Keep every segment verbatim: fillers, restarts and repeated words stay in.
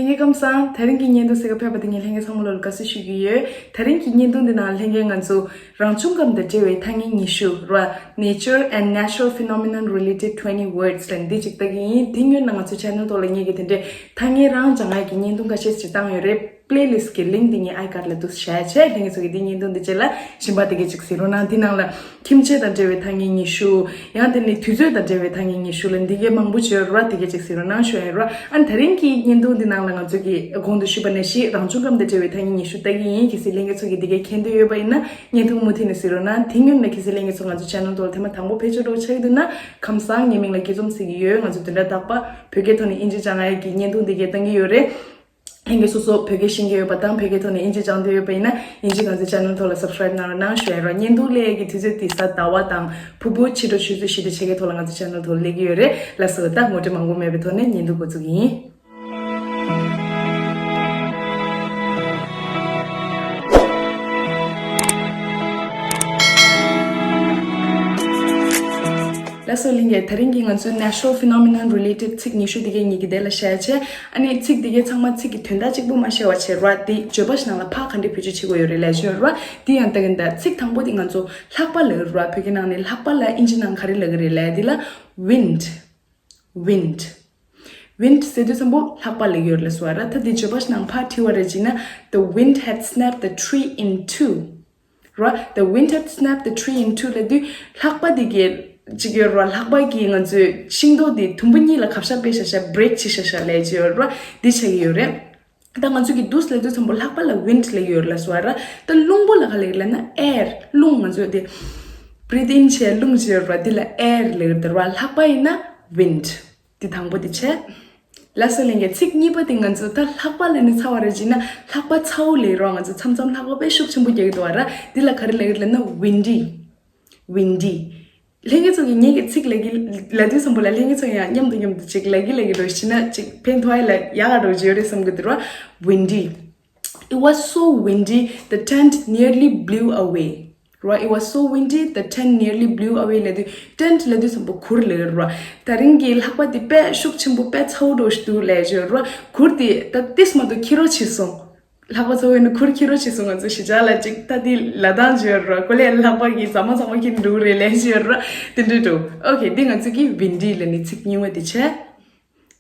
ལྷན་རྒྱས་ཁམས་བཟང་། དེ་རིང་གི་བརྙན་ཐུང་གཟིགས་ག་ཕེབས་པ་དེ་ངས་ལྷན་རྒྱས་ཚང་མ་ལོ་ལ་དགའ་བསུ་ཞུ་གི་ཡོད། དེ་རིང་གི་བརྙན་ཐུང་འདི་ནང་ལྷན་རྒྱས་ང་ཚོ་རང་བྱུང་ཁམས་དང་འབྲེལ་བའི་ཐ་སྙད་ཉི་ཤུ་ར། Nature and natural phenomenon related twenty words ལབ་འདི་ཅིག་ལྟ་གི་ཡིན། དེ་སྔོན་ལ་ང་ཚོའི་channel ཐོག་ལ་ངེད་ཀྱིས་དེ་འདྲའི་ཐ་སྙད་རང་སྦྱང་ཡག་གི་བརྙན་ཐུང་ཁ་ཤས་ཅིག་བཏང་ཡོད་རེད། playlist གི་link འདི་ངས་ཨའི་ཀར་ལ་འདུག་བཞག་བྱས། ལྷན་རྒྱས་ཚོ་གིས་འདི་བརྙན་ཐུང་འདི་རྗེས་ལ་གཞན་པ་དེ་གས་ཅིག་གཟིགས་རོགས་གནང་། འདི་ནང་ལ་ཁྱིམ་ཆས་དང་འབྲེལ་བའི་ཐ་སྙད་ཉི་ཤུ། ཡང་དེ་ནས་དུས་ཚོད་དང་འབྲེལ་བའི་ཐ་སྙད་ཉི་ཤུ་ལ་འདི་གའི་མང་པོ་བྱོས་ར། དེ་གའི་ཅིག་གཟིགས་རོགས་གནང་ཞུ་ཡིན་ར། ཨ་ནི་དེ་རིང་གི་བརྙན་ཐུང་འདི་ནང་ལ་ང་ཚོ་གིས་གོང་དུ་ཞུས་པ་ནང་བཞིན་རང་བྱུང་ཁམས་དང་འབྲེལ་བའི་ཐ་སྙད་ཉི་ཤུ་ལྟ་གི་ཡིན། གལ་སྲིད་ལྷན་རྒྱས་ཚོ་གིས་འདི་གའི་མཁྱེན་འདོད་ཡོད་པ་ཡིན་ན་བརྙན་ཐུང་མུ་མཐུད་ནས་གཟིགས་རོགས་གནང་། དེ་སྔོན་ལ་གལ་སྲིད་ལྷན་རྒྱས་ཚོ་ང་ཚོ་channel ཐོག་ལ་ཐེངས་མ་དང་པོ་ཕེབས་ཆོག་འགྲོ་ཆགས་ཀྱི་འདུག་ན་ཁམས་བཟང་། ངའི་མིང་ལ་སྐྱིད་འཛོམས་ཟེར་གྱི་ཡོད། ང་ཚོ་བདུན་ཕྲག་རྟག་པར་བོད་སྐད་ཐོག་ནས་དབྱིན་ཇི་སྦྱང་ཡག་གི་བརྙན་ཐུང་འདི་གའི་བཏང་གི་ཡོད་རེད། ལྷན་རྒྱས་སོ་སོ་བོད་སྐད་ཤེས་ཀྱི་ཡོད་པ་དང་བོད་སྐད་ཐོག་ནས་དབྱིན་ཇི་སྦྱང་འདོད་ཡོད་པ་ཡིན་ན་དབྱིན་ཇི་ང་ཚོའི་channel ཐོག་ལ་subscribe གནང་རོགས་གནང་ཞུ་ཡ་རོགས། བརྙན་ཐུང་སླེབས་ཡ་གི་དུས་ཚོད་དེ་གཟའ་ཟླ་བ་དང་ཕུར་བུ་ཕྱི་དྲོ་ཆུ་ཚོད་བཞི་དང་ཕྱེད་ཀའི་ཐོག་ལ་ང་ཚོའི་channel ཐོག་སླེབས་ཀྱི་ཡོད་རེད། ལགས་སོ། ད་ངོ་སྤྲོད་མང་པོ་མེད་པའི་ཐོག་ནས་བརྙན་ཐུང་འགོ་འཛུགས་ཀྱི་ཡིན། ལགས་སོ་ལྷན་རྒྱས། དེ་རིང་གི་ང་ཚོའི་natural phenomenon related ཚིག་ཉི་ཤུ་དེ་གའི་ངེད་ཀྱིས་དེ་ལ་བཤད་བྱས། ཨ་ནི་ཚིག་དེ་གའི་ཚང་མ་ཚིག་གི་དོན་དག་གཅིག་པུ་མ་བཤད་པ་བྱས་ར། དེ་བརྗོད་པ་ཞིག་ནང་ལ་ཕར་ག་འདྲས་བེད་སྤྱོད་བྱེད་དགོས་ཡོད་རེད་ལབ་བྱས་ར། དེ་ཡང་ལྟ་གི་ཡིན། ད་ཚིག་དང་པོ་དེ་ང་ཚོ་ལྷགས་པ་ལབ་ཀྱི་ར། བོད་སྐད་ནང་ནས་ལྷགས་པ་ལ་དབྱིན་ཇི་ནང་ག་རེ་ལབ་ཀྱི་རེད་ལབ་ཡ་དེ་ལ་wind། Wind། Wind ཟེར་དུས་ཙམ་པོ་ལྷགས་པ་ལབ་ཀྱི་ཡོད་རེད་ལབ་སོང་བ་ར། ད་དེ་བརྗོད་པ་ཞིག་ནང་ཕར་བྲིས་པ་རེད་བྱས་ན། The wind had snapped the tree in two ར། The wind had snapped the tree in two ལབ་དུས་ལྷགས་པ་དེ་གའི་ཅིག་ཡོད་ར། ལྷགས་པ་གིས་ང་ཚོའི་ཤིང་ཏོག་དེ་དུམ་བུ་གཉིས་ལ་གབ་ཤ་སྤེལ་བཞག་བཞག break བྱེད་བཞག་བཞག་ལབ་ཀྱི་ཡོད་ར། འདི་ཆགས་ཀྱི་ཡོད་རེད། ད་ང་ཚོ་གིས་འདུག་སེ་ལབ་དུས་ཙམ་པོ་ལྷགས་པ་ལ་wind ལབ་ཀྱི་ཡོད་རེད་ལབ་སོང་བ་ར། ད་རླུང་པོ་ལ་ག་ལབ་ཀྱི་ལབ་ན་air། རླུང་། ང་ཚོ་དེ་breathe in བྱས་རླུང་བྱས་ཡོད་ར། འདི་ལ་air ལབ་ཀྱི་རེད་ར། ལྷགས་པ་ཡིན་ན་wind། འདི་དང་པོ་དེ་བྱས། ལགས་སོ་ལྷན་རྒྱས། ཚིག་གཉིས་པ་དེ་ང་ཚོ་ད་ལྷགས་པ་ལབ་ནས་ཚར་བ་རེད་བྱས་ན་ལྷགས་པ་ཚ་བོ་ལབ་ཀྱི་ར། ང་ཚོ་མཚམས་མཚམས་ལྷགས་པ་དཔེ་ཤུགས་ཆེན་པོ་རྒྱག་གི་འདུག་བ་ར། འདི་ལ་ག་རེ་ལབ་ཀྱི་ལབ་ན་windy། Windy། ལྷན་རྒྱས་ཚོ་གིས་ངེད་ཀྱི་ཚིག་ལབ་ཀྱི་ལབ་དུས་ཙམ་པོ་ལ་ལྷན་རྒྱས་ཚོ་ཡང་མཉམ་དུ་མཉམ་དུ་ཅིག་ལབ་ཀྱི་ལབ་ཀྱི་འགྲོ་བྱས་ན་ཅིག་ཕན་ཐོགས་ཡ་ལ་ཡག་ག་འགྲོ་གི་ཡོད་རེད་བསམ་གྱི་འདུག་ར། Windy། It was so windy, the tent nearly blew away. ར། It was so windy, the tent nearly blew away ལབ་དུས་tent ལབ་དུས་ཙམ་པོ་གུར་ལབ་ཀྱི་ར། དེ་རིང་གི་ལྷགས་པ་དེ་དཔེ་ཤུགས་ཆེན་པོ་དཔེ་ཚ་བོ་འདྲ་ཞིག་འདུག་ལབ་ཀྱི་ཡོད་ར། གུར་དེ་ད་ཏིས་མ་གཏོགས་འཁྱེར་རོགས་བྱས་སོང་། ལྷགས་པ་ཚ་བོ་ཡིན་ན་གུར་འཁྱེར་རོགས་བྱས་སོང་། ང་ཚོ་གཞིས་ཆགས་ལ་ཅིག་ད་དེ་ལབ་སྟངས་ཅིག་ཡོད་ར། གོ་ལའི་ལྷགས་པ་གིས་ཟ་མ་ཟ་མ་འཁྱེར་འགྲོ་གི་རེད་ལབ་ཀྱི་ཡོད་ར། དེ་འདྲ་འདྲ་བོ། Okay། འདི་ང་ཚོ་གིས་windy ལབ་ནས་ཚིག་གཉིས་པ་དེ་བྱས།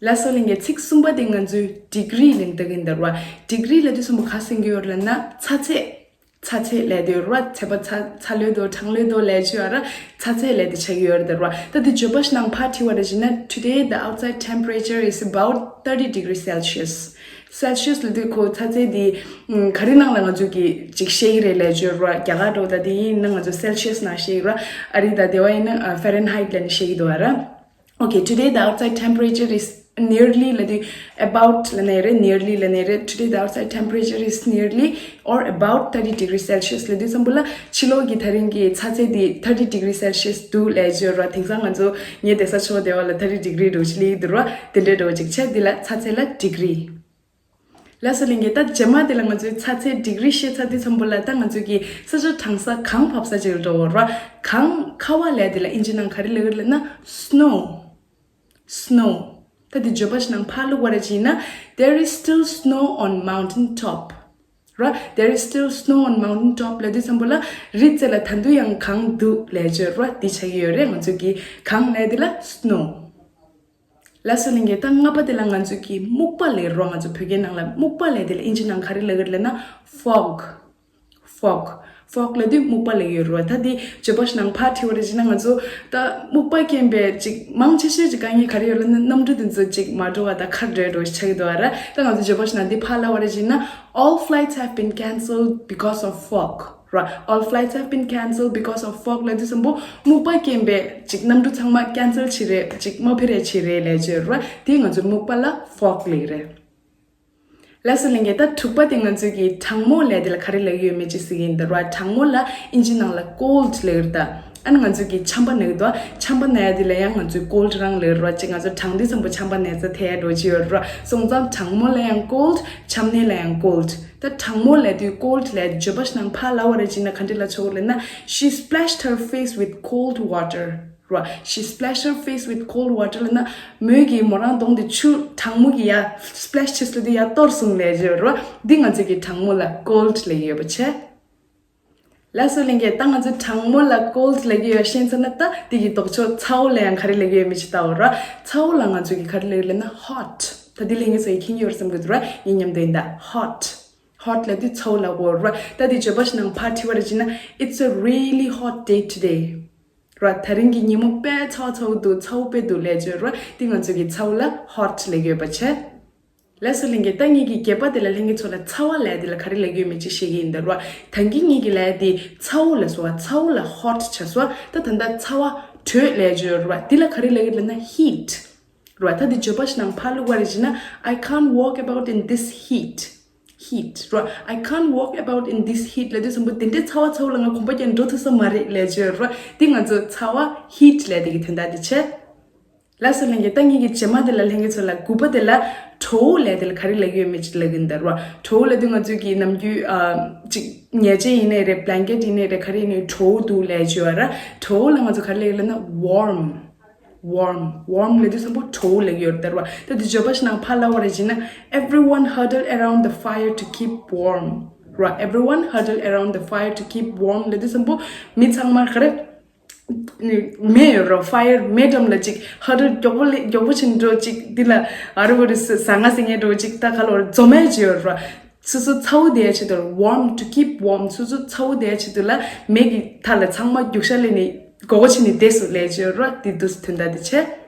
ལགས་སོ་ལྷན་རྒྱས། ཚིག་གསུམ་པ་དེ་ང་ཚོས་degree ལབ་ནས་ལྟ་གི་ཡིན་ད་ར། Degree ལབ་དུས་ཙམ་པོ་ག་རེ་ཟེར་གྱི་ཡོད་རེད་ལབ་ན་ཚ་ཚད། ཚ་ཚད་ལབ་དུས་ར། ཚད་པ་ཚ་ཚ་ལོས་དོ་གྲང་ལོས་དོ་ལབ་ཀྱི་ཡོད་ར། ཚ་ཚད་ལབ་དེ་ཆགས་ཀྱི་ཡོད་རེད་ད་ར། ད་དེ་བརྗོད་པ་ཞིག་ནང་ཕར་བྲིས་པ་རེད་བྱས་ན། Today the outside temperature is about thirty degrees Celsius། Celsius ལབ་དུས་ཁོ་ཚ་ཚད་དེ་ཨམ་ག་རེ་ནང་ལ་ང་ཚོ་གིས་ཅིག་བཤད་ཀྱི་རེད་ལབ་ཀྱི་ཡོད་ར། རྒྱ་གར་འདྲ་བོ་ད་དེ་ཡིན་ན་ང་ཚོ་Celsius ནང་བཤད་ཀྱི་ར། ཨ་རི་ད་དེ་བ་ཡིན་ན་ཨ་Fahrenheit ལབ་ནས་བཤད་ཀྱི་འདུག་བ་ར། Okay, today the outside temperature is nearly ལབ་དུས་about ལབ་ནའི་རེད། nearly ལབ་ནའི་རེད། Today the outside temperature is nearly or about thirty degrees Celsius ལབ་དུས་ཙམ་པོ་ལ་ཕྱི་ལོགས་ཀྱི་དེ་རིང་གི་ཚ་ཚད་འདི་thirty degrees Celsius འདུག་ལབ་ཀྱི་ཡོད་ར། དེང་སང་ང་ཚོ་ངའི་བསྡད་ས་ཕྱོགས་དེ་བ་ལ་thirty degree འདྲ་བོ་ཞིག་སླེབས་ཀྱི་འདུག་ར། དེ་འདྲའི་འདྲ་བོ་ཅིག་བྱས། འདི་ལ་ཚ་ཚད་ལ་degree། ལགས་སོ་ལྷན་རྒྱས། ད་རྗེས་མ་དེ་ལ་ང་ཚོས་ཚ་ཚད་degree བཤད་ཚར་དུས་ཙམ་པོ་ལ་ད་ང་ཚོ་གིས་ས་ཆ་གྲང་ས་གངས་བབས་ས་ཅིག་ལ་འགྲོ་དགོས་ར། གངས་ཁ་བ་ལབ་དེ་ལ་དབྱིན་ཇི་ནང་ག་རེ་ལབ་ཀྱི་རེད་ལབ་ན་snow། Snow། ད་དེ་བརྗོད་པ་ཞིག་ནང་ཕར་བླུགས་པ་རེད་བྱས་ན། There is still snow on mountain top ར། There is still snow on mountain top ལབ་དུས་ཙམ་པོ་ལ་རི་རྩེ་ལ་ད་དུང་ཡང་གངས་འདུག་ལབ་ཀྱི་ཡོད་ར། འདི་ཆགས་ཀྱི་ཡོད་རེད། ང་ཚོ་གིས་གངས་ལབ་དེ་ལ་snow། ལགས་སོ་ལྷན་རྒྱས། ད་ལྔ་པ་དེ་ལ་ང་ཚོ་གིས་སྨུག་པ་ལབ་ར། ང་ཚོ་བོད་སྐད་ནང་ལ་སྨུག་པ་ལབ་དེ་ལ་དབྱིན་ཇི་ནང་ག་རེ་ལབ་ཀྱི་རེད་ལབ་ན་fog། Fog། Fog ལབ་དུས་སྨུག་པ་ལབ་ཀྱི་ཡོད་རེད་བ། ད་འདི་བརྗོད་པ་ཞིག་ནང་ཕར་བྲིས་པ་རེད་བྱས་ན་ང་ཚོ་ད་སྨུག་པ་རྐྱེན་པས་ཅིག་མང་ཆེ་ཤོས་ཀྱི་དཀའ་ངལ་ག་རེ་ཡོད་ལབ་ན་གནམ་གྲུ་དེ་ཚོ་ཅིག་མ་འགྲོ་བ་དང་ཁ་བྲལ་འགྲོ་ཆགས་ཀྱི་འདུག་བ་ར། ད་ང་ཚོ་བརྗོད་པ་ཞིག་ནང་འདི་ཕར་ལབ་པ་རེད་བྱས་ན། All flights have been cancelled because of fog ར། All flights have been cancelled because of fog ལབ་དུས་ཙམ་པོ་སྨུག་པ་རྐྱེན་པས་ཅིག་གནམ་གྲུ་ཚང་མ་cancel བྱས་རེད། ཅིག་མ་ཕེབས་རེད་བྱས་རེད་ལབ་ཀྱི་ཡོད་ར། དེ་ང་ཚོ་སྨུག་པ་ལ་fog ལབ་ཀྱི་རེད། ལགས་སོ་ལྷན་རྒྱས། ད་དྲུག་པ་དེ་ང་ཚོ་གིས་གྲང་མོ་ལབ་དེ་ལ་ག་རེ་ལབ་ཀྱི་ཡོད་མེད་ཅིག་གཟིགས་ཀྱི་ཡིན་ད་ར། གྲང་མོ་ལ་དབྱིན་ཇི་ནང་ལ་cold ལབ་ཀྱི་རེད་ད། ཨ་ནི་ང་ཚོ་གིས་ཆམ་པ་ན་གི་འདུག་ཆམ་པ་ན་ཡ་དེ་ལ་ཡང་ང་ཚོས་cold རང་ལབ་ཀྱི་རེད་བ། ཅིག་ང་ཚོ་གྲང་དུས་ཙམ་པོ་ཆམ་པ་ན་ཚ་ཐལ་འགྲོ་གི་ཡོད་རེད་བ། སོང་ཙང་གྲང་མོ་ལ་ཡང་cold། ཆམ་ནད་ལ་ཡང་cold། ད་གྲང་མོ་ལབ་དུས་cold ལབ་བརྗོད་པ་ཞིག་ནང་ཕར་ལབ་པ་རེད་བྱས་ན་ག་འདྲ་ལབ་ཆོག་ལབ་ན། She splashed her face with cold water. ར། She splashed her face with cold water ལབ་ན་མོས་ཀྱི་མོ་རང་གདོང་དེ་ཆུ་གྲང་མོ་གི་ཡ་སི་པི་ལེ་ཤི་བྱས་ལབ་དུས་ཡ་གཏོར་སོང་ལབ་ཀྱི་ཡོད་ར། འདི་ང་ཚོ་གི་གྲང་མོ་ལ་cold ལབ་ཀྱི་ཡོད་པ་བྱས། ལགས་སོ་ལྷན་རྒྱས། ད་ང་ཚོ་གྲང་མོ་ལ་cold ལབ་ཀྱི་ཡོད་ཤེས་ཚར་ན། ད་འདི་གི་ལྡོག་ཕྱོགས་ཚ་བོ་ལ་ཡང་ག་རེ་ལབ་ཀྱི་ཡོད་མེད་ཅིག་ལྟ་འོ་ར། ཚ་བོ་ལ་ང་ཚོ་གི་ག་རེ་ལབ་ཀྱི་ལབ་ན་hot། ད་འདི་ལྷན་རྒྱས་ཚོ་ཡིས་མཁྱེན་གྱི་ཡོད་བསམ་གྱི་འདུག་ར། ངའི་མཉམ་དུ་ཡིན་ད། hot hot ལབ་དུས་ཚ་བོ་ལབ་ཀྱི་ཡོད་ར། ད་འདི་བརྗོད་པ་ཞིག་ནང་ཕར་བྲིས་པ་རེད་བྱས་ན། It's a really hot day today ར། ད་རིང་གི་ཉིན་མོ་དཔེ་ཚ་བོ་ཚ་བོ་འདུག་ཚ་བོ་དཔེ་འདུག་ལབ་ཀྱི་ཡོད་ར། འདི་ང་ཚོ་གི་ཚ་བོ་ལ་hot ལབ་ཀྱི་ཡོད་པ་བྱས། ལགས་སོ་ལྷན་རྒྱས། ད་ངེད་ཀྱིས་བརྒྱད་པ་དེ་ལ་ལྷན་རྒྱས་ཚོ་ལ་ཚ་བ་ལབ་དེ་ལ་ག་རེ་ལབ་ཀྱི་ཡོད་མེད་ཅིག་བཤད་ཀྱི་ཡིན་ད་ར། ད་གིན་ངེད་ཀྱིས་ལབ་དེ་ཚ་བོ་ལབ་སོང་བ། ཚ་བོ་ལ་hot བྱས་སོང་བ། ད་ད་ལྟ་ཚ་བ་དྲོད་ལབ་ཀྱི་ཡོད་ར། འདི་ལ་ག་རེ་ལབ་ཀྱི་ལབ་ན་heat ར། ད་འདི་བརྗོད་པ་ཞིག་ནང་ཕར་བླུགས་པ་རེད་བྱས་ན། I can't walk about in this heat heat ར། I can't walk about in this heat ལབ་དུས་ཙམ་པོ་དེ་འདྲའི་ཚ་བ་ཚ་བོ་ལ་ང་གོམ་པ་རྒྱག་འགྲོ་ཐུབ་ས་མ་རེད་ལབ་ཀྱི་ཡོད་ར། འདི་ང་ཚོ་ཚ་བ་heat ལབ་དེ་གི་དོན་དག་དེ་བྱས། ལགས་སོ་ལྷན་རྒྱས། ད་ངེད་ཀྱི་རྗེས་མ་དེ་ལ་ལྷན་རྒྱས་ཚོ་ལ་དགུ་པ་དེ་ལ་བྲོ་བོ་ལབ་དེ་ལ་ག་རེ་ལབ་ཀྱི་ཡོད་མེད་ཅིག་ལབ་ཀྱི་ཡིན་ད་ར། བྲོ་བོ་ལབ་དུས་ང་ཚོས་ཀྱི་ནམ་རྒྱུན་ཨ་ཅིག་ཉལ་ཆས་ཡིན་ནའི་རེད། blanket ཡིན་ནའི་རེད། ག་རེ་ཡིན་ནའི་བྲོ་བོ་འདུག་ལབ་ཀྱི་ཡོད་ར། བྲོ་བོ་ལ་ང་ཚོ་ག་རེ་ལབ་ཀྱི་ལབ་ན་warm warm warm ལབ་དུས་ཙམ་པོ་བྲོ་བོ་ལབ་ཀྱི་ཡོད་ད་ར། ད་འདི་བརྗོད་པ་ཞིག་ནང་ཕར་བླུགས་པ་རེད་བྱས་ན། Everyone huddle around the fire to keep warm ར། Everyone huddle around the fire to keep warm ལབ་དུས་ཙམ་པོ་མི་ཚང་མ་ག་རེ། མེ་ཡོད་ར། fire མེ་འགྲམ་ལ་ཅིག་huddle མགྱོགས་པོ་ལས་མགྱོགས་པོ་ཕྱིན་འགྲོ་ཅིག་འདི་ལ་ཨ་རི་བོ་རི་ཟ་ང་ཟེར་མཁན་འགྲོ་ཅིག་ད་ག་ལོར་འཛོམས་ཡས་ཅིག་ཡོད་ར། སོ་སོ་ཚ་བོ་བསྡད་ཡས་ཆེད་དུ་warm to keep warm སོ་སོ་ཚ་བོ་བསྡད་ཡས་ཆེད་དུ་ལ་མེ་གི་མཐའ་ལ་ཚང་མ་རྒྱུག་ཤར་ལེན་ནས་མགོ་སྐོར་བྱས་ནས་བསྡད་སོང་ལབ་ཀྱི་ཡོད་ར། འདི་འདུག་སེ་དོན་དག་འདི་བྱས།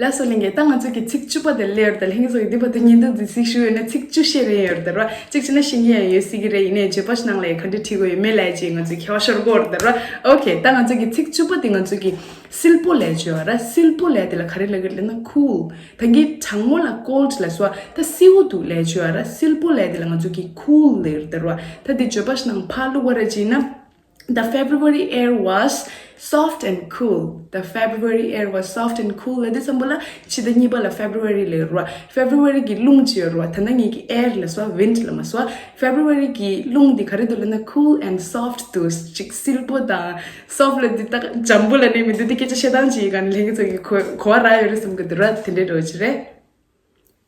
ལགས་སོ་ལྷན་རྒྱས། ད་ང་ཚོ་གི་ཚིག་བཅུ་པ་དེ་སླེབས་ཡོད་རེད། ད་ལྷན་རྒྱས་ཚོ་གི་འདི་བར་དུ་བརྙན་ཐུང་འདི་གཟིགས་བཞུགས་ཡོད་ན་ཚིག་བཅུ་བཤད་རན་ཡོད་རེད་ད་ར། གཅིག་བྱས་ན་ཤེས་ཀྱི་ཡང་ཡོད་སྲིད་ཀྱི་རེད། ཡིན་ནའི་བརྗོད་པ་ཞིག་ནང་ལ་ཡང་ག་འདྲ་བྲིས་དགོས་ཡོད་མེད་ལབ་ཡས་ཅིག་ང་ཚོས་ཁྱད་པར་ཤོར་གྱི་ཡོད་རེད་ད་ར། ཨོ་ཁེ། ད་ང་ཚོ་གི་ཚིག་བཅུ་པ་དེ་ང་ཚོ་གི་བསིལ་པོ་ལབ་ཀྱི་ཡོད་ར། བསིལ་པོ་ལབ་དེ་ལ་ག་རེ་ལབ་ཀྱི་རེད་ལབ་ན་cool། ད་གིན་གྲང་མོ་ལ་cold ལབ་སོང་བ། ད་བསིལ་པོ་འདུག་ལབ་ཀྱི་ཡོད་ར། བསིལ་པོ་ལབ་དེ་ལ་ང་ཚོ་གི་cool ལབ་ཀྱི་རེད་ད་ར། ད་དེ་བརྗོད་པ་ཞིག་ནང་ཕར་བླུགས་པ་རེད་བྱས་ན། The February air was soft and cool. The February air was soft and cool ལབ་དུས་ཙམ་པོ་ལ་ཕྱི་ཟླ་གཉིས་པ་ལ་February ལབ་ར། February གི་རླུང་ཅིག་ཡོད་ར། ད་ནི་ངེད་ཀྱི་air ལབ་སོང་། wind ལབ་མ་སོང་། February གི་རླུང་འདི་ག་རེ་འདུག་ལབ་ན་cool and soft འདུག་ཅིག་བསིལ་པོ་དང་soft ལབ་དུས་ད་འཇམ་པོ་ལབ་ནི་མི་འདུག་འདི་སྐད་ཆ་བཤད་སྟངས་ཅིག་ཡིན་ག་ནི་ལྷན་རྒྱས་ཚོ་གི་གོ་གོ་བ་རག་ཡོད་རེད་བསམ་གི་འདུག་ར། དེ་འདྲའི་འདྲ་བོ་ཅིག་རེད།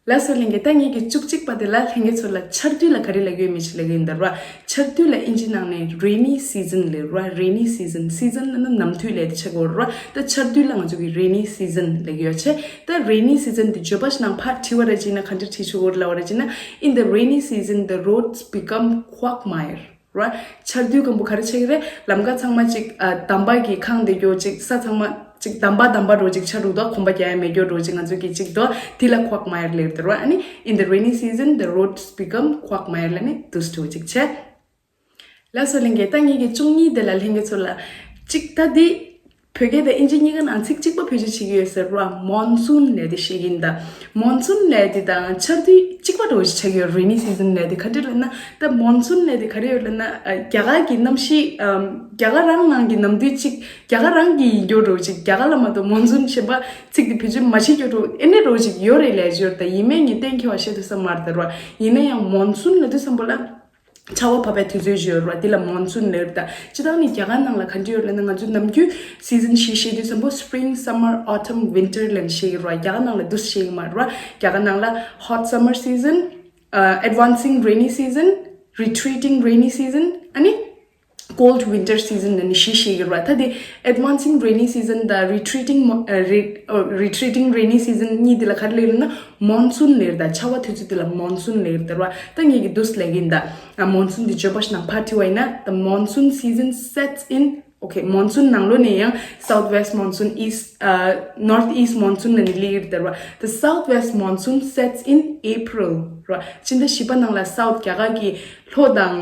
ལགས་སོ་ལྷན་རྒྱས། ད་ངེད་ཀྱི་བཅུ་གཅིག་པ་དེ་ལ་ལྷན་རྒྱས་ཚོ་ལ་ཆར་དུས་ལ་ག་རེ་ལབ་ཀྱི་ཡོད་མེད་ཅིག་ལབ་ཀྱི་ཡིན་ད་ར། ཆར་དུས་ལ་ཨིན་ཇི་ནང་ནས་rainy season ལབ་ར། rainy season season ལབ་ན་ནམ་དུས་ལབ་དེ་ཆགས་ཀྱི་ཡོད་ར། ད་ཆར་དུས་ལ་ང་ཚོ་གི་rainy season ལབ་ཀྱི་ཡོད་བྱས། ད་rainy season དེ་བརྗོད་པ་ཞིག་ནང་ཕར་བྲིས་པ་རེད་བྱས་ན་ག་འདྲ་བྲིས་ཆོག་གི་ཡོད་རེད་ལབ་པ་རེད་བྱས་ན། In the rainy season the roads become quagmire ར། ཆར་དུས་སྐམ་པོ་ག་རེ་ཆགས་ཀྱི་རེད། ལམ་ཁ་ཚང་མ་ཅིག་ཨ་འདམ་པ་གིས་ཁེངས་བསྡད་ཀྱི་ཡོད་ཅིག་ས་ཚང་མ་ཅིག་འདམ་པ་འདམ་པ་འདྲ་བོ་ཅིག་ཆགས་འདུག་ད་གོམ་པ་རྒྱག་ཡ་མེད་ཀྱི་འདྲ་བོ་ཅིག་ང་ཚོ་གི་ཅིག་ད་དེ་ལ་quagmire ལབ་ཀྱི་རེད་ད་ར། ཨ་ནི་In the rainy season the roads become quagmire ལབ་ནི་འདུག་སེ་འདྲ་བོ་ཅིག་བྱས། ལགས་སོ་ལྷན་རྒྱས། ད་ངེད་ཀྱི་བཅུ་གཉིས་དེ་ལ་ལྷན་རྒྱས་ཚོ་ལ་ཅིག་ད་འདི་བོད་སྐད་དང་ཨིན་ཇི་གཉིས་ཀ་ནང་ཚིག་གཅིག་པ་བེད་སྤྱོད་བྱེད་ཀྱི་ཡོད་ཟེར་བ། མོན་སུན་ལབ་དེ་བཤད་ཀྱི་ཡིན་ད། མོན་སུན་ལབ་དེ་དང་ཆར་དུས་གཅིག་པ་འདྲ་བོ་ཞིག་ཆགས་ཀྱི་ཡོད། rainy season ལབ་དེ་ག་འདྲ་ལབ་ན། ད་མོན་སུན་ལབ་དེ་ག་རེ་ཡོད་ལབ་ན། ཨ་རྒྱ་གར་གྱི་གནམ་གཤིས་ཨམ་རྒྱ་གར་རང་ནང་གི་ནམ་དུས་གཅིག་རྒྱ་གར་རང་གི་ཡིན་རྒྱུ་འདྲ་བོ་ཅིག་རྒྱ་གར་ལ་མ་གཏོགས་མོན་སུན་གཞན་པ་ཚིག་དེ་བེད་སྤྱོད་མ་བྱེད་རྒྱུ་འདྲ་བོ་ཨེ་འདྲ་འདྲ་བོ་ཅིག་ཡོད་རེད་ལབ་ཀྱི་ཡོད་རེད་ད། ཡིན་ནའི་ངས་གཏན་འཁེལ་བ་བཤད་ཐུབ་ས་མ་རེད་ད་ར། ཡིན་ན་ཡང་མོན་སུན་ལབ་དུས་ཙམ་པོ་ལ། ཆར་པ་བབས་པའི་དུས་ཚོད་ཅིག་ཡོད་རེད་བ། དེ་ལ་མོན་སུན་ལབ་རེད་ད། སྤྱིར་བཏང་ནི་རྒྱ་གར་ནང་ལ་ག་འདྲ་ཡོད་ལབ་ན། ང་ཚོ་ནམ་རྒྱུན་season བཞི་བཤད་དུས་ཙམ་པོ་spring, summer, autumn, winter ལབ་ནས་བཤད་ཀྱི་རེད་བ། རྒྱ་གར་ནང་ལ་འདུག་སེ་བཤད་ཀྱི་མ་རེད་བ། རྒྱ་གར་ནང་ལ་hot summer season, uh, advancing rainy season, retreating rainy season, ཨ་ནི་cold winter season ལབ་ནས་བཞི་བཤད་ཀྱི་རེད་བ། ད་དེ་advancing rainy season དང་retreating mo- ཨ་re- ཨ་retreating rainy season གཉིས་དེ་ལ་ག་རེ་ལབ་ཀྱི་ལབ་ན་མོན་སུན་ལབ་རེད་ད། ཆར་པ་དུས་ཚོད་དེ་ལ་མོན་སུན་ལབ་ཀྱི་རེད་ད་ར་བ། ད་ངེད་ཀྱིས་འདུག་སེ་ལབ་ཀྱི་ཡིན་ད། ཨ་མོན་སུན་འདི་བརྗོད་པ་ཞིག་ནང་ཕར་བྲིས་པ་ཡིན་ན། The monsoon season sets in, okay, མོན་སུན་ནང་ལོགས་ནས་ཡང་south west monsoon, east, uh, north east monsoon ལབ་ནས་སླེབས་ཀྱི་རེད་ད་ར་བ། The south west monsoon sets in April ར་བ། ཕྱི་ཟླ་བཞི་པ་ནང་ལ་south རྒྱ་གར་གྱི་ལྷོ་དང་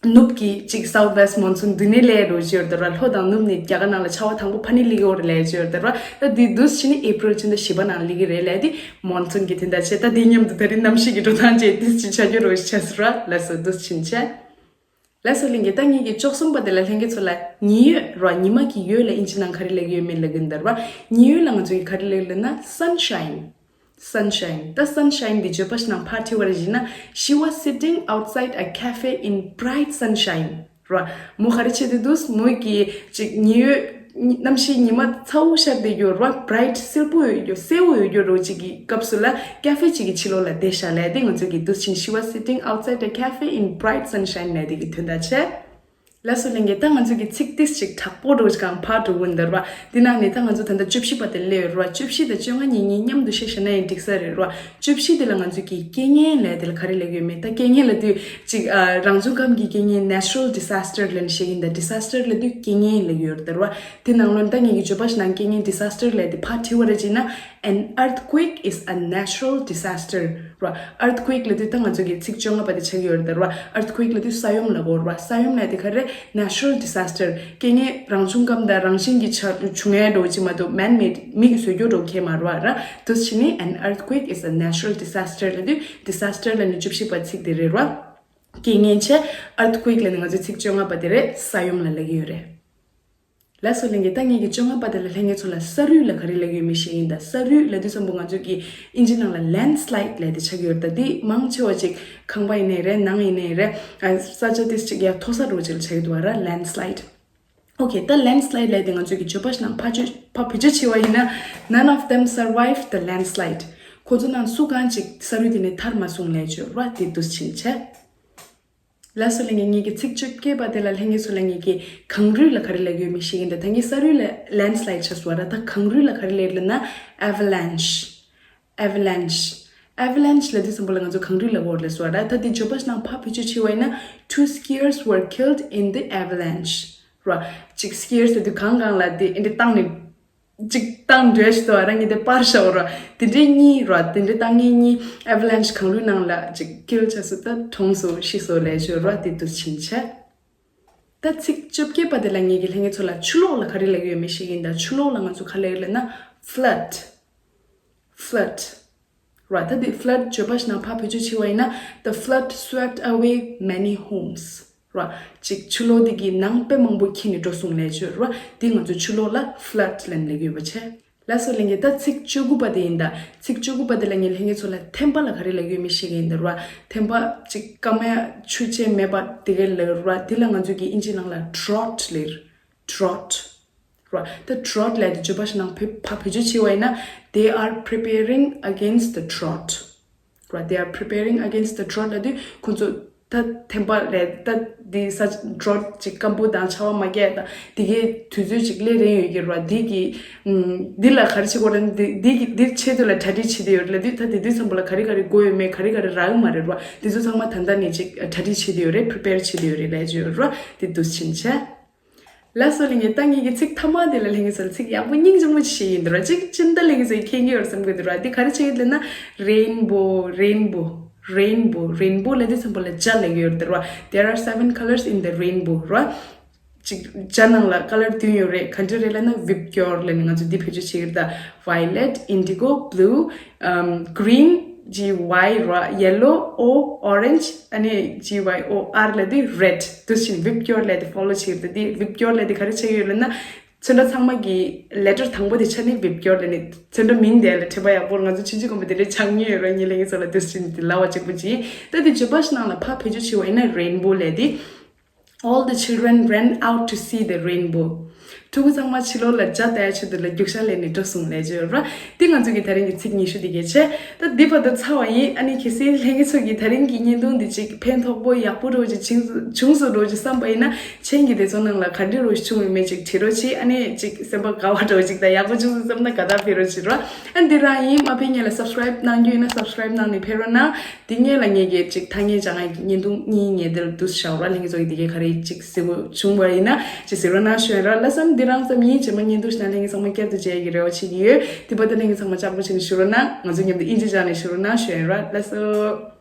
ནུབ་ཀྱི་ཅིག་south west monsoon འདི་ནས་སླེབས་འགྲོ་གི་ཡོད་རེད་ད་ར། ལྷོ་དང་ནུབ་ནས་རྒྱ་གར་ནང་ལ་ཆར་པ་དང་པོ་ཕ་ནས་སླེབས་ཀྱི་ཡོད་རེད་ལབ་ཀྱི་ཡོད་རེད་ད་ར། ད་འདི་འདུག་སེ་བྱས་ནས་April ཕྱི་ཟླ་བཞི་པ་ནང་སླེབས་ཀྱི་རེད་ལབ་དེ་མོན་སུན་གྱི་དོན་དག་བྱས། ད་འདི་མཉམ་དུ་ད་རིང་གནམ་གཤིས་ཀྱི་འགྲོ་སྟངས་བཅས་འདི་ཅིག་ཆགས་ཀྱི་རེད་བྱས་སོང་ར། ལགས་སོ། འདུག་སེ་བྱས་ནས་བྱས། ལགས་སོ་ལྷན་རྒྱས། ད་ངེད་ཀྱི་བཅུ་གསུམ་པ་དེ་ལ་ལྷན་རྒྱས་ཚོ་ལ་ཉི་འོད་ར། ཉི་མ་གི་འོད་ལ་ཨིན་ཇི་ནང་ག་རེ་ལབ་ཀྱི་ཡོད་མེད་ལབ་ཀྱི་ཡིན་ད་ར། ཉི་འོད་ལ་ང་ཚོ་གིས་ག་རེ་ལབ་ཀྱི་ལབ་ན་sunshine. Sunshine. ད་sunshine འདི་བརྗོད་པ་ཞིག་ནང་ཕར་བྲིས་པ་རེད་བྱས་ན། She was sitting outside a cafe in bright sunshine ར། མོ་ག་རེ་བྱེད་དེ་འདུག་མོ་གིས་ཅིག་ཉི་འོད་ གནམ་གཤིས་ཉི་མ་ཚ་བོ་ཤར་བསྡད་ཡོད་རེད་བ། བྷ་རའིཊ་སེར་པོ་ཡོད་རྒྱུ་སེར་པོ་ཡོད་རྒྱུ་རོ་གཅིག་གི་སྐབས་སུ་ལ་ཀ་ཧྥེ་གཅིག་གི་ཕྱི་ལོགས་ལ་བསྡད་ཤག་ལབ་དེ་ང་ཚོ་གི་འདུག་ཕྱིན། She was sitting outside a cafe in bright sunshine ལབ་དེ་གི་དོན་དག་བྱས། ལགས་སོ་ལྷན་རྒྱས། ད་ང་ཚོ་གི་ཚིག་ཏིས་ཅིག་དྲག་པོ་འགྲོ་ཅིག་གང་ཕར་འགྲོ་གི་འདུག་ར། འདི་ནང་ནས་ད་ང་ཚོ་ད་ལྟ་བཅུ་བཞི་པ་དེ་སླེབས་ཡོད་ར། བཅུ་བཞི་དང་བཅོ་ལྔ་གཉིས་གཉིས་མཉམ་དུ་བཤད་བཞག་ན་ཡང་འགྲིག་ས་རེད་ར། བཅུ་བཞི་དེ་ལ་ང་ཚོ་གི་རྐྱེན་ངན་ལབ་དེ་ལ་ག་རེ་ལབ་ཀྱི་ཡོད་མེད། ད་རྐྱེན་ངན་ལབ་དུས་ཅིག་ཨ་རང་བྱུང་ཁམས་ཀྱི་རྐྱེན་ངན་natural disaster ལབ་ནས་བཤད་ཀྱི་ཡིན། ད་disaster ལབ་དུས་རྐྱེན་ངན་ལབ་ཀྱི་ཡོད་རེད་ད་ར། དེ་ནང་ལོགས་ད་ངེད་ཀྱི་བརྗོད་པ་ཞིག་ནང་རྐྱེན་ངན་disaster ལབ་དེ་ཕར་བྲིས་པ་རེད་ཅེ་ན། An earthquake is a natural disaster ར། Earthquake ལབ་དུས་ད་ང་ཚོ་གི་ཚིག་བཅོ་ལྔ་པ་དེ་ཆགས་ཀྱི་ཡོད་རེད་ད་ར། Earthquake ལབ་དུས་ས་ཡོམ་ལབ་དགོས་རེད་བ། ས་ཡོམ་ལབ་དེ་ག་རེ། Natural disaster རྐྱེན་ངན་རང་བྱུང་ཁམས་དང་རང་བཞིན་གྱི་ཆ་བྱུང་ཡས་འགྲོ་གི་མ་གཏོགས་man made མི་གིས་བཟོས་རྒྱུ་འགྲོ་གི་མ་རེད་བ་ར། དུས་ཕྱིན་ནི་an earthquake is a natural disaster ལབ་དུས་disaster ལབ་ནི་བཅུ་བཞི་པ་ཚིག་དེ་རེད་བ། རྐྱེན་ངན་བྱས། Earthquake ལབ་ནི་ང་ཚོའི་ཚིག་བཅོ་ལྔ་པ་དེ་རེད། ས་ཡོམ་ལ་ལབ་ཀྱི་ཡོད་རེད། ལགས་སོ་ལྷན་རྒྱས། ད་ངེད་ཀྱི་བཅོ་ལྔ་པ་དེ་ལ་ལྷན་རྒྱས་ཚོ་ལ་ས་རུད་ལ་ག་རེ་ལབ་ཀྱི་ཡོད་མེད་བཤད་ཀྱི་ཡིན། ད་ས་རུད་ལབ་དུས་ཙམ་པོ་ང་ཚོ་གི་ཨིན་ཇི་ནང་ལ་landslide ལབ་དེ་ཆགས་ཀྱི་ཡོད་རེད། ད་དེ་མང་ཆེ་བ་ཅིག་ཁང་པ་ཡིན་ནའི་རེད། ནང་ཡིན་ནའི་རེད། ཨ་ས་ཆ་དེ་ཅིག་ཡར་མཐོ་ས་འགྲོ་ཅིག་ལ་ཆགས་ཀྱི་འདུག་བ་ར། Landslide. Okay, ད་landslide ལབ་དེ་ང་ཚོ་གི་བརྗོད་པ་ཞིག་ནང་ཕར་བཅོས་ཕར་བེད་སྤྱོད་བྱས་པ་ཡིན་ན། None of them survived the landslide. ཁོ་ཚོ་ནང་སུ་གང་ཅིག་ས་རུད་དེ་ནས་ཐར་མ་སོང་ལབ་བརྗོད་ར། དེ་འདུག་ཕྱིན་བྱས། ལགས་སོ་ལྷན་རྒྱས། ངེད་ཀྱི་ཚིག་བཅོ་བརྒྱད་པ་དེ་ལ་ལྷན་རྒྱས་ཚོ་ལ་ངེད་ཀྱི་གངས་རུད་ལ་ག་རེ་ལབ་ཀྱི་ཡོད་མེད་བཤད་ཀྱི་ཡིན། ད་ད་ངས་ས་རུད་ལ་landslide ཆགས་སོང་བ་ར། ད་གངས་རུད་ལ་ག་རེ་ལབ་ལབ་ན་avalanche. Avalanche. Avalanche ལབ་དུས་ཙམ་པོ་ལ་ང་ཚོ་གངས་རུད་ལབ་དགོས་རེད་ཟེར་བ་ར། ད་དེ་བརྗོད་པ་ཞིག་ནང་ཕར་བེད་སྤྱོད་བྱས་པ་ཡིན་ན། Two skiers were killed in the avalanche ར། གཅིག་skiers ལབ་དུས་གངས་གངས་ལ་དེ་འདི་བཏང་ནས། གཅིག་བཏང་འདྲ་ཞིག་འདུག་བ་ར། ངས་དེ་པར་བཞག་པ་ར། དེ་འདྲའི་གཉིས་ར། དེ་འདྲའི་བཏང་མཁན་གཉིས་avalanche གངས་རུད་ནང་ལ་གཅིག་kill བྱས་སོང་། ད་གྲོངས་སོང་ཤི་སོང་ལབ་བརྗོད་ར། དེ་འདུག་ཕྱིན་བྱས། ད་ཚིག་བཅོ་བརྒྱད་པ་དེ་ལ་ངེད་ཀྱི་ལྷན་རྒྱས་ཚོ་ལ་ཆུ་ལོག་ལ་ག་རེ་ལབ་ཀྱི་ཡོད་མེད་བཤད་ཀྱི་ཡིན། ད་ཆུ་ལོག་ལ་ང་ཚོ་ག་ལབ་ཀྱི་ལབ་ན་flood. Flood ར། ད་དེ་flood བརྗོད་པ་ཞིག་ནང་ཕར་བེད་སྤྱོད་བྱས་པ་ཡིན་ན། The flood swept away many homes ར། གཅིག་ཆུ་ལོག་དེ་གིས་ནང་དཔེ་མང་པོ་འཁྱེར་ནས་འགྲོ་སོང་ལབ་བརྗོད་ར། དེ་ང་ཚོ་ཆུ་ལོག་ལ་flood ལབ་ནས་ལབ་ཀྱི་ཡོད་པ་བྱས། ལགས་སོ་ལྷན་རྒྱས། ད་ཚིག་བཅུ་དགུ་པ་དེ་ཡིན། ད་ཚིག་བཅུ་དགུ་པ་དེ་ལ་ངས་ལྷན་རྒྱས་ཚོ་ལ་ཐན་པ་ལ་ག་རེ་ལབ་ཀྱི་ཡོད་མེད་བཤད་ཀྱི་ཡིན། ད་ར། ཐན་པ་གཅིག་སྐར་མ་ཆུ་ཅན་མེད་པ་དེ་ག་ལབ་ར། དེ་ལ་ང་ཚོ་གི་ཨིན་ཇི་ནང་ལ་drought ལབ་ར། Drought ར། ད་drought ལབ་དེ་བརྗོད་པ་ཞིག་ནང་ཕར་བེད་སྤྱོད་བྱས་པ་ཡིན་ན། They are preparing against the drought ར། They are preparing against the drought ལབ་དུས་ཁོ་ཚོ་ད་ཐན་པ་ལས་ད་འདི་ས་drought ཅིག་སྐམ་པོ་དང་ཆར་པ་མ་རྒྱག་དང་དེ་གའི་དུས་ཚོད་ཅིག་སླེབས་རན་ཡོད་ཀྱི་ར། འདི་གི་འདི་ལ་ག་རེ་བྱེད་དགོས་རེད། འདི་འདི་གི་འདིར་ཆེད་དུ་ལ་གྲ་སྒྲིག་བྱེད་དུ་ཡོད་རེད་ལབ་དུས། ད་དེ་དུས་ཙམ་པ་ལ་ག་རེ་ག་རེ་དགོས་ཡོད་མེད། ག་རེ་ག་རེ་རག་གི་མ་རེད་ར། དེ་ཚོ་ཚང་མ་ད་ལྟ་ནས་ཅིག་གྲ་སྒྲིག་བྱེད་དུ་ཡོད་རེད། prepare བྱེད་དུ་ཡོད་རེད་ལབ་ཀྱི་ཡོད་ར། དེ་འདུག་ཕྱིན་བྱས། ལགས་སོ་ལྷན་རྒྱས། ད་ངེད་ཀྱི་ཚིག་མཐའ་མ་དེ་ལ་ལྷན་རྒྱས་ཚོ་ལ་ཚིག་ཡག་པོ་སྙིང་རྗེ་མོ་ཅིག་བཤད་ཡིན་འདུག་ར། གཅིག་སྤྱིར་ད་ལྷན་རྒྱས་ཚོས་མཁྱེན་གྱི་ཡོད་བསམ་གྱི་འདུག་ར། འདི་ག་རེ་བྱེད་ཀྱི་ལབ་ན་rainbow rainbow rainbow rainbow ལབ་དུས་ཙམ་པ་ལ་བྱ་ལབ་ཀྱི་ཡོད་རེད་ར། There are seven colors in the rainbow ར། གཅིག་བྱ་ནང་ལ་color བདུན་ཡོད་རེད། ག་འདྲ་རེད་ལབ་ན་viptyor ལབ་ནི་ང་ཚོ་འདི་བེད་སྤྱོད་བྱེད་ཀྱི་རེད། ད་violet, indigo, blue, um, green, G Y ར། Yellow, O, orange, ཨ་ནི་G Y O R ལབ་དུས་red འདུག་ཕྱིན། viptyor ལབ་དེ་follow བྱེད་ཀྱི་རེད། འདི་viptyor ལབ་དེ་ག་རེ་བྱེད་ཀྱི་ཡོད་ལབ་ན། ཚོན་ཁྲ་ཚང་མ་གི་letter དང་པོ་དེ་ཆ་ནི་viptyor ལབ་ནི་ཚོན་ཁྲ་མིང་དེ་ལ་དྲན་པ་ཡག་པོ། ང་ཚོ་ཕྱིན་ཆད་གོམ་པ་དེ་འདྲའི་ཆགས་ཉེན་ཡོད་ར། ངས་ལྷན་རྒྱས་ཚོ་ལ་འདུག་ཕྱིན་དེ་ལབ་པ་གཅིག་པུ་ཅིག་ད་དེ་བརྗོད་པ་ཞིག་ནང་ལ་ཕར་བེད་སྤྱོད་བྱས་པ་ཡིན་ན་rainbow ལབ་དེ། All the children ran out to see the rainbow. ཕྲུ་གུ་ཚང་མ་ཕྱི་ལོགས་ལ་བྱ་ལྟ་ཡ་ཆེད་དུ་ལ་རྒྱུག་ཤར་ལེན་ནས་འགྲོ་སོང་ལབ་ཀྱི་ཡོད་ར། འདི་ང་ཚོ་གི་ད་རིང་གི་ཚིག་ཉི་ཤུ་དེ་གལ་ཆེ། ད་འདི་བར་དུ་ཚར་བ་ཡིན། ཨ་ནི་གལ་སྲིད་ལྷན་རྒྱས་ཚོ་གི་ད་རིང་གི་བརྙན་ཐུང་འདི་ཅིག་ཕན་ཐོགས་པོ་ཡག་པོ་འདྲ་བོ་ཅིག་བྱུང་བྱུང་སོང་འདྲ་བོ་ཅིག་བསམ་པ་ཡིན་ན། མཆན་གྱི་དེ་ཚོ་ནང་ལ་ག་འདྲ་འདྲ་བོ་ཞིག་བྱུང་ཡོད་མེད་ཅིག་བྲིས་རོགས་གྱིས། ཨ་ནི་ཅིག་སེམས་པ་དགའ་བ་འདྲ་བོ་ཅིག་དང་ཡག་པོ་བྱུང་སོང་བསམ་ན་དགའ་རྟགས་སྤེལ་རོགས་བྱེད་རོགས། ཨ་འདི་རང་ཡིན། མ་ཕེབས་སྔོན་ལ་subscribe གནང་རྒྱུ་ཡིན་ན་subscribe གནང་ནས་ཕེབས་རོགས་གནང་། དེ་སྔོན་ལ་ངེད་ཀྱི་ཅིག་ཐ་སྙད་སྦྱང་ཡག་གི་བརྙན་ཐུང་གཉིས་ངེད་འདིར་འདུག་བཞག་ར། ལྷན་རྒྱས་ཚོ་གི་དེ་གའི་ག་རེ་ཅིག་གཟིགས་པོ་བྱུང་བ་ཡིན་ན་ཅིག་གཟིགས་རོགས་གནང་ཞུ་ཡ་ར། ལགས་སམ། འདི་རང་ཙམ་ཡིན། རྗེས་མ་བརྙན་ཐུང་ཞིག་ནང་ལྷན་རྒྱས་ཚང་མ་བསྐྱར་དུ་མཇལ་ཡག་གི་རེ་བ་བྱེད་ཀྱི་ཡོད། དེ་བར་དུ་ལྷན་རྒྱས་ཚང་མ་ཅག་པོ་བྱས་ནས་བཞུགས་རོགས་གནང་། ང་ཚོ་མཉམ་དུ་ཨིན་ཇི་སྦྱང་ནས་བཞུགས་རོགས་གནང་ཞུ་ཡ་ར། ལགས་སོ།